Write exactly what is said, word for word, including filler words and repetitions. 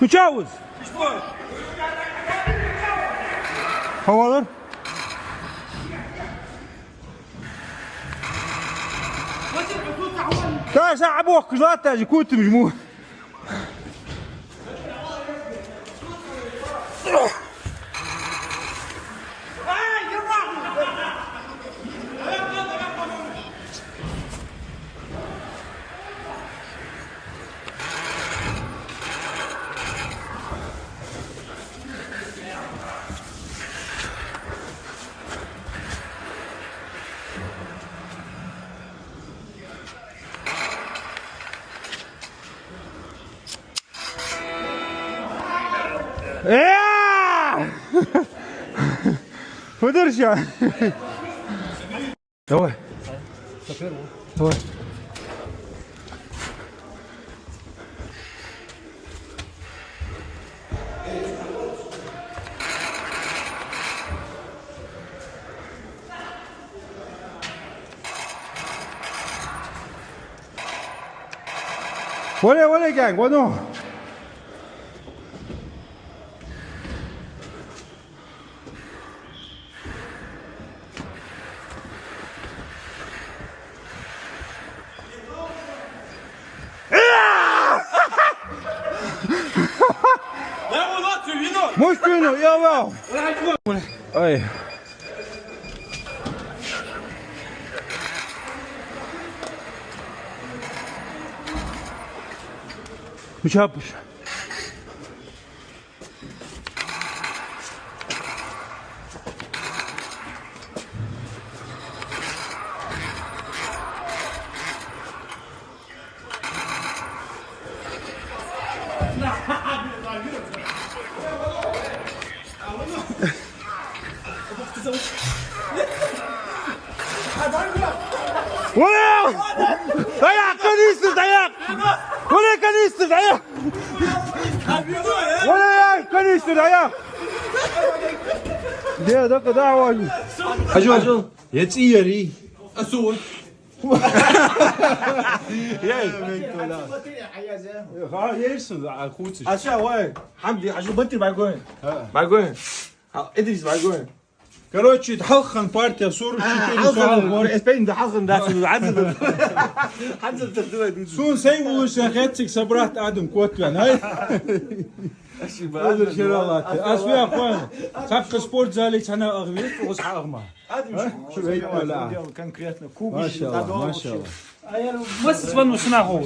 Ну ча уз? Хьо валар? Та ша Ӏобохкаш латташ кутамаш му. Э! Подержи. Давай. Давай. Вале, вале, gang, вано. Муш вину, я вау. Ай. Муш хьапаш. Вале! ДӀаяхь, канистр дӀаяхь! Вале, канистр дӀаяхь! Вале, ай, канистр дӀаяхь! Де, дакъа дӀа ван. Хьажал. Я цӀи яри. Асу. Ей. Ха, ейрсун, а, хуцаш. Аша, вай. Хьамди, хьажал, бати, байгон. Ха. Байгон. Ха, Идрис, байгон. Короче, хьалхан партия сорок четыре сорок восемь. Эспейн да хьалхан да, хьанза да. Хьанза да, давай, давай. Сун сай вуша хецик собрать адам котвен, ай. Узур ширалат. Ас вя хван. Хапка спортзале цана агви, уз хагма. Адам шу вейт вала. Конкретно кубиш. Машалла, машалла. Мас ван усна хо.